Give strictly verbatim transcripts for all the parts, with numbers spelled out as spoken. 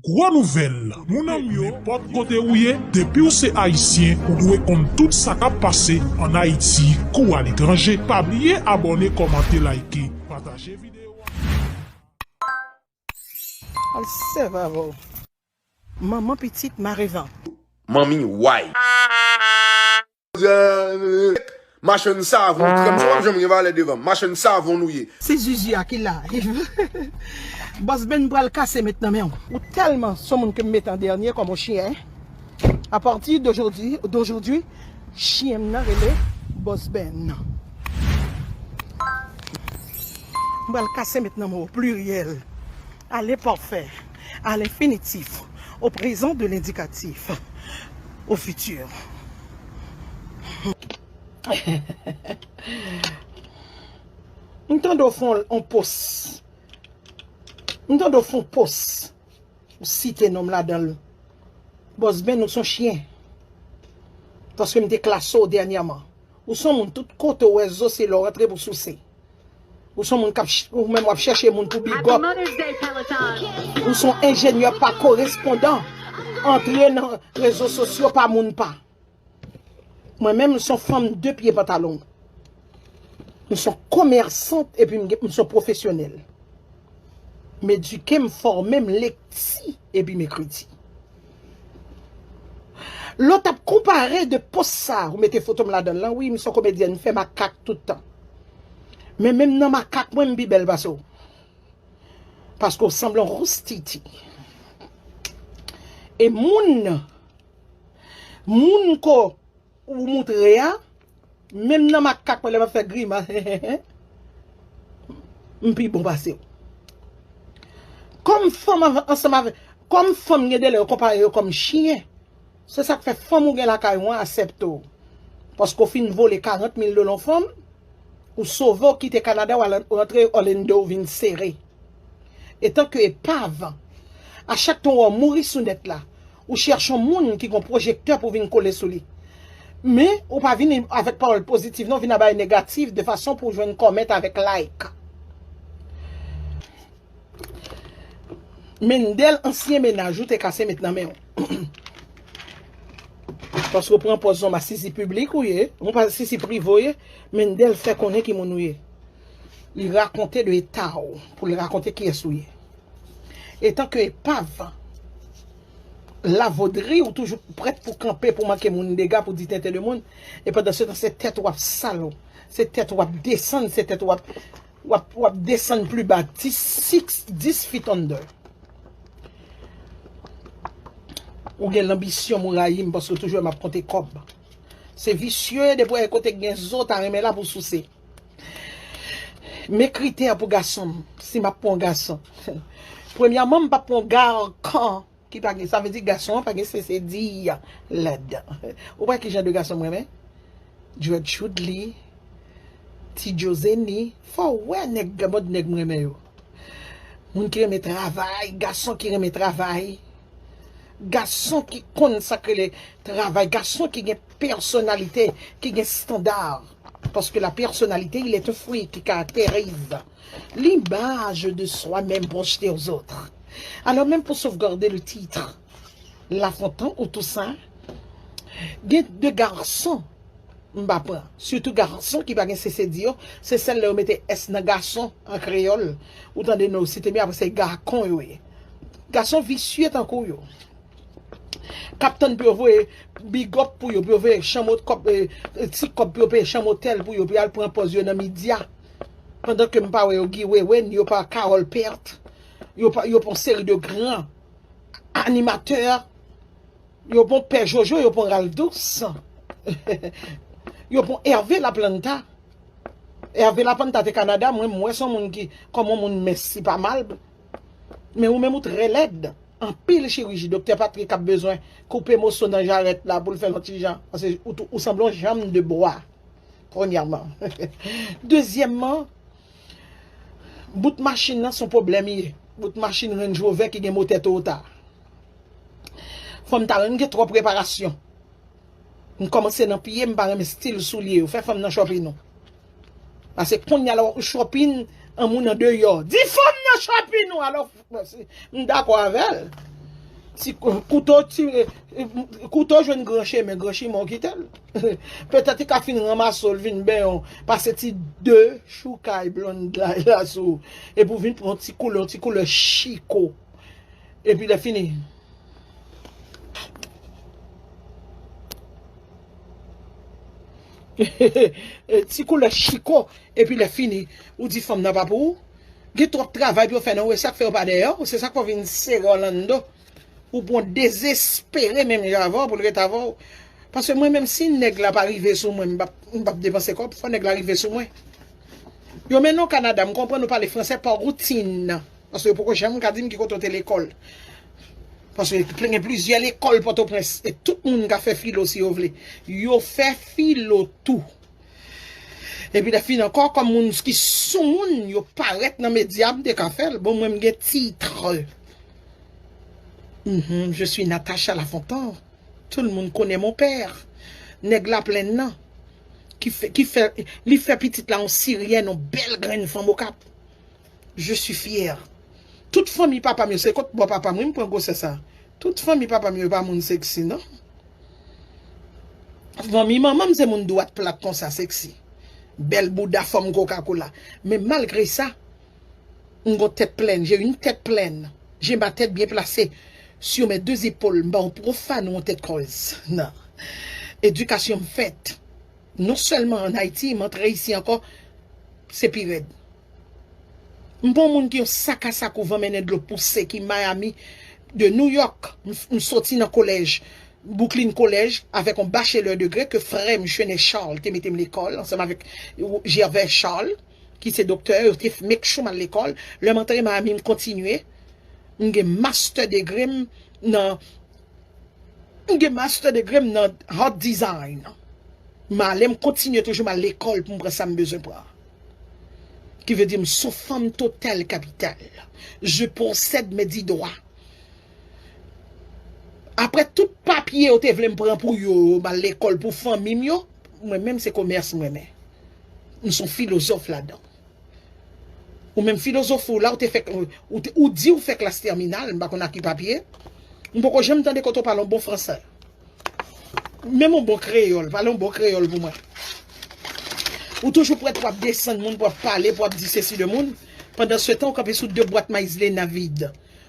Gwo nouvèl, moun an m yo, nenpòt kote ou ye, depi w se Ayisyen, ou dwe konn tout sa k ap pase ann Ayiti kou aletranje. Pa bliye abòne, kòmante, like, pataje videyo a. Al sèvi avè w. Manman pitit mare van. Manmi, why? Machann savon, krèm sa w ap janm gen valè devan m. Machann savon nou ye. Se Zuzu a ki live. Bòs Ben pral kase met nan men w. Ou tèlman se yon moun ke m mete an dènye kòm yon chyen. A pati de jodi, de jodi, chyen m nan rele Bòs Ben. M pral kase met nan men w, pliryèl. À l'imparfait, à l'infinitif, au présent de l'indicatif, au futur. M tande w fè yon pòs. M tande w fè yon pòs. Ou site non m ladan l. Bòs Ben, ou se yon chyen. Paske m te klase w dènyèman. Ou se yon moun tout kote w wè zo se lè w rantre pou souse. Ou se yon moun k ap ch-, ou menm w ap chèche moun pou big up. Ou se yon enjenyè pa korespondan. Antre nan rezo sosyo pa moun pa. Mwen menm, m se yon fanm de pye pantalon. M se yon komèsant epi m gen, m se yon pwofesyonèl. M edike, m fòme, m lekti epi m ekriti. Lè w t ap konpare de pòs sa, ou mete foto m ladan l lan, wi, m se yon komedyèn, m fè makak tout tan. Men menm nan makak mwen, m pi bèl pase w. Paske w sanble yon roustiti. E moun, moun ko ou moutre a, menm nan makak mwen lè m ap fè grimas, m pi bon pase w. Kòm fanm anv-, ansanm avè, kòm fanm gen de lè yo konpare yo kòm chyen. Se sa k fè fanm ou gen lakay ou an asèpte w. Paske w fin vole karant mil dola yon fanm, ou sove w kite Kanada, w al rantre Orlando, w vin sere. Etan ke epav, a chak tan w wè w mouri sou nèt la, ou chèche yon moun ki gen pwojektè pou vin kole sou li. Men, ou pa vini avèk pawòl pozitif, non, vin a bay negatif, de fason pou w jwenn kòmèt avèk like. Mendel, ansyen mennaj ou te kase met nan men w. Paske w pran pòz yon masisi piblik ou ye, yon masisi prive w ye, Mendel fè konnen ki moun ou ye. Li rakonte de eta w, pou l rakonte kiyès ou ye. Etan ke epav, lavodri, ou toujou prèt pou kanpe, pou manke moun dega, pou di tenten de moun, e pandan se tan, se tèt w ap sal, se tèt w ap desann, se tèt w ap, w ap, w ap desann pli ba, dis, six, dis feet under. Ou gen lanbisyon, m rayi m, paske w toujou wè m ap konte kòb. Se visye, depi w kote gen zo, ta renmen la pou souse. Men kritè pou gason m, si m ap pran gason. Premyèman, m p ap pran gason ki pa gen, sa vle di gason an pa gen sese di ladan. Ou wè ki jan de gason m renmen? Dread Chudli, Ti Djozeni, fò w wè nèg, mòd nèg m renmen yo. Moun ki renmen travay, gason ki renmen travay, gason ki konn sa k rele travay, gason ki gen pèsonalite, ki gen estanda. Paske la pèsonalite, il est un fruit qui caractérise l'image de soi-même projetée aux autres. Alors, même pour sauvegarder le titre, Lafontan ou Toussaint, gen de gason m pa pran. Sitou gason ki pa gen sese di yo, se sèl lè yo mete S nan gason an kreyòl. Ou tande non, yo site m, apre se gakon yo ye. Gason visye tankou yo. K ap tann pou yo voye big up pou yo, pou yo voye chanm ot-, kòb, eh, eh, ti kòb pou yo peye chanm otèl pou yo, pou y al pran pòz yo nan medya. Pandan ke m pa wè yo Guy Wewe, ni yo pa Carole Perte, yo pa, yo pa yon seri de gran animatè, yo bon Pè Jojo, yo bon Ralph Douce, yo bon Hervé Laplanta. Hervé Laplanta te Kanada, mwen, mwen se yon moun ki, kòm yon moun mens, si pa mal, men ou menm ou trè lèd. Anpil chiriji, Doktè Patrick ap bezwen koupe moso nan jarèt la pou l fè l yon ti jan, paske ou, ou sanble yon janm de bwa, premyèman. Dezyèmman, bout machin nan se yon pwoblèm li ye. Bout machin Range Rover ki gen motè Toyota. Fanm ta renmen gen twòp reparasyon. M kòmanse nan pye, m pa renmen stil soulye yo. Fè fanm nan chòpin ou. Paske kounye a la w ap chòpin an moun andeyò. Di fanm nan chòpin ou. Alò, m dakò avè l. Ti kou- kouto ti, eh, eh, kouto jwenn gran chemen, gran chimen w kite l. Petèt li ka fin ranmase w, l vin benyen w, pase ti de choukay blonn la, la sou ou. Epi w vin pran yon ti koulè, yon ti koulè chiko. Epi lè fini. Ti koulè chiko. Epi lè fini, ou di fanm nan pa pou ou. Gen twòp travay pou yo fè nan ou, e sa k fè yo pa dèyè w, se sa k fè w vin sere w anndan. Ou pran dezespere menm jan avè w pou l ret avè w. Paske mwen menm si nèg la pa rive sou mwen, m p ap, m p ap depanse kòb, fò nèg la rive sou mwen. Yo mennen w Kanada, m konprann ou pale fransè pa woutin. Paske yo poko janm ka di m ki kote w te lekòl. Paske gen plizyè lekòl Pòtoprens, e tout moun ka fè filo si yo vle. Yo fè filo tou. Epi lè fini ankò, kòm moun ki sou moun, yo parèt nan medya, m te ka fè l. Bon, mwen, m gen tit. Mhm, je suis Natacha Lafontant. Tout le monde connaît mon père. Nèg Laplenn nan. Ki fè, ki fè, li fè pitit la yon siryèn, yon bèl grenn fanm Okap. Je suis fière. Tout fanmi papa m yo, se kot bò papa m, wi, m pran gwosès sa. Tout fanmi papa m yo, pa moun seksi, non. Fanmi manman m, se moun dwat plat konsa, seksi. Bèl bouda, fòm Coca-Cola. Men malgre sa, m gon tèt plèn, j'ai une tête pleine. J'ai ma tête bien placée sur mes deux épaules. M pa yon pwofàn ou yon tèt kòz. Non. Edikasyon m fèt. Non sèlman ann Ayiti, m antre isi ankò, se pi rèd. M pa yon moun ki yon sak a sak ou van mennen dlo pouse, ki Miami, de New York, m, m soti nan kolèj, Brooklyn College, avèk yon bachelor degré ke frè m, Chenet Charles, te mete m lekòl, ansanm avèk Gervais Charles, ki se doktè, yo te f-, make sure m al lekòl. Lè m antre Miami, m kontinye. M gen master degré m nan, m gen master degré m nan art design. M ale, m kontinye toujou, m al lekòl pou m pran sa m bezwen pran. Ki vle di m se yon fanm total kapital. Je possède mes dix doigts. Apre tout papye yo te vle m pran pou yo, m al lekòl pou fanmi m yo, mwen menm se komès m renmen. M se yon filozòf ladan. Ou menm filozofi w la, ou te fè, ou, te, ou di ou fè klas tèminal, m pa konn ak ki papye. M poko janm tande kote w pale yon bon fransè. Menm yon bon kreyòl, pale yon bon kreyòl pou mwen. Ou toujou prèt pou ap desann moun, pou ap pale, pou ap di sesi de moun. Pandan se tan, ou kanpe sou de bwat Mizlena vid.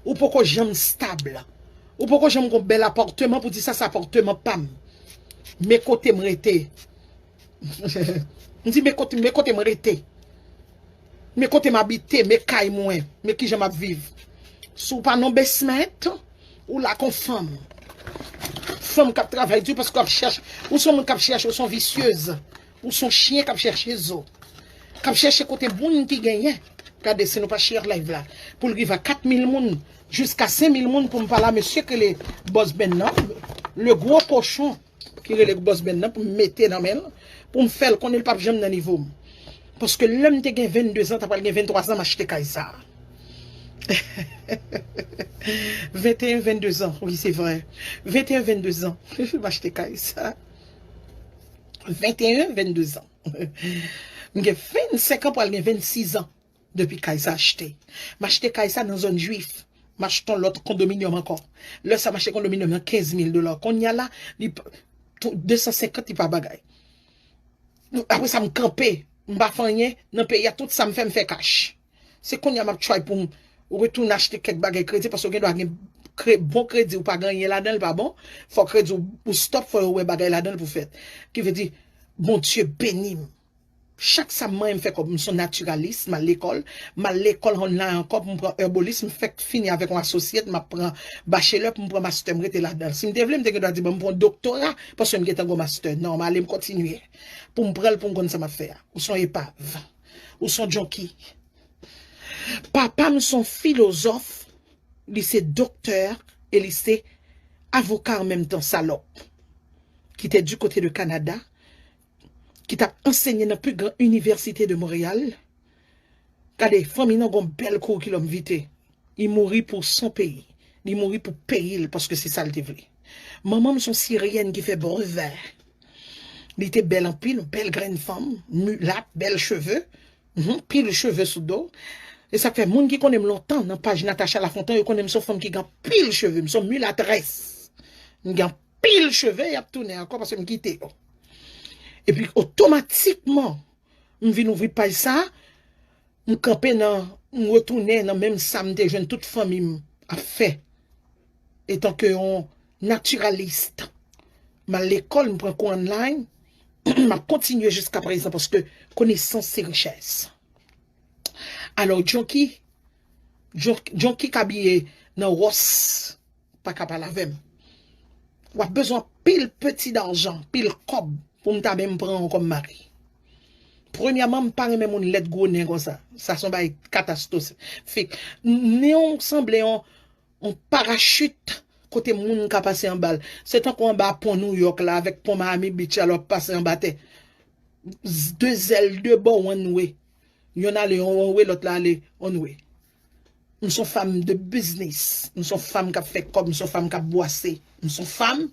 Ou poko janm stab. Ou poko janm gon bèl apatman pou di sa, se apatman pa m. Men kote m rete. M di, men kote, men kote m rete. Men kote m abite, men kay mwen, men kijan m ap viv. Si w pa nan basement, ou la kon fanm. Fanm k ap travay di paske w ap chèche, ou se yon moun k ap chèche, ou se yon visyez. Ou se yon chyen k ap chèche zo. K ap chèche kote moun ki genyen. Gade, si nou pa share live la. Pou l rive a kat mil moun, jiska senk mil moun pou m pale a mesye ki rele Boss Ben nan, le gwo kochon ki rele Boss Ben nan pou m mete nan men l, pou m fè l konnen l p ap janm nan nivo m. Paske lè m te gen venndezan, ta pral gen venntwazan, m achte kay sa. Venteyen, venndezan, wi, se vre. Venteyen, venndezan, m achte kay sa. Venteyen, venndezan. M gen vennsenk an, pral gen vennsizan. Depi kay sa achte. M achte kay sa nan zòn Jwif. M achte yon lòt kondominyòm ankò. Lè sa m achte kondominyòm nan kenz mil dola. Kounye a la, li p-, tou, de san senkant li pa bagay. Apre sa, m kanpe. M pa fè anyen. Nan peyi a, tout sa m fè, m fè kach. Se kounye a m ap try pou m retounen achte kèk bagay kredi, paske w gen dwa gen kre-, bon kredi, ou pa gen anyen ladan l, pa bon. Fò kredi w, ou stop, fò yo wè bagay ladan l pou fèt. Ki vle di, Bondye beni m. Chak sa m manyen m fè kòb, m se yon natiralis, m al lekòl, m al lekòl online ankò pou m pran herbalist, m fèk fini avèk yon associate, m ap pran bachelor pou m pran master, m rete ladan l. Si m te vle, m te gen dwa di, bon, m pran doktora, paske m gentan gon master. Non, m ale, m kontinye. Pou m pran l, pou m konn sa m ap fè a. Ou se yon epav. Ou se yon junkie. Papa m se yon filozòf, li se doktè, e li se avoka an menm tan, salòp. Ki te du kote de Kanada, ki t ap ansenye nan pi gran inivèsite de Monreyal. Gade, fanmi nan gon bèl kourikilòm vite. Li mouri pou son peyi. Li mouri pou peyi l, paske se sa l te vle. Manman m se yon siryèn ki fè brevè. Li te bèl anpil, bèl grenn fanm, milat, bèl cheve, mhm, pil cheve sou do. E sa k fè moun ki konnen m lontan nan paj Natacha Lafontan, yo konnen m se yon fanm ki gen anpil cheve, m se yon milatrès. M gen anpil cheve, y ap tounen ankò paske m kite yo. Epi otomatikman, m vin ouvri paj sa, m kanpe nan, m retounen nan menm sa m te jwenn tout fanmi m ap fè. Etanke yon natiralis, m al lekòl, m pran kou online, m ap kontinye jiska prezan paske konesans se richès. Alò, Jonki, Jon- Jonki k abiye nan Ross pa ka pale avè m. W ap bezwen pil peti dajan, pil kòb pou m ta menm pran w kòm mari. Premyèman, m pa renmen moun lèd gwo nen konsa. Sa se yon bagay katastwofik. Nen w sanble yon, yon parachit kote moun ka pase anba l. Se tankou anba pon New York la, avèk pon Miami Beach la, lè w ap pase anba tè. De zèl, de bò, one way. Yonn ale one way, lòt la ale one way. M se yon fanm de biznis. M se yon fanm k ap fè kòb, m se yon fanm k ap bwase. M se yon fanm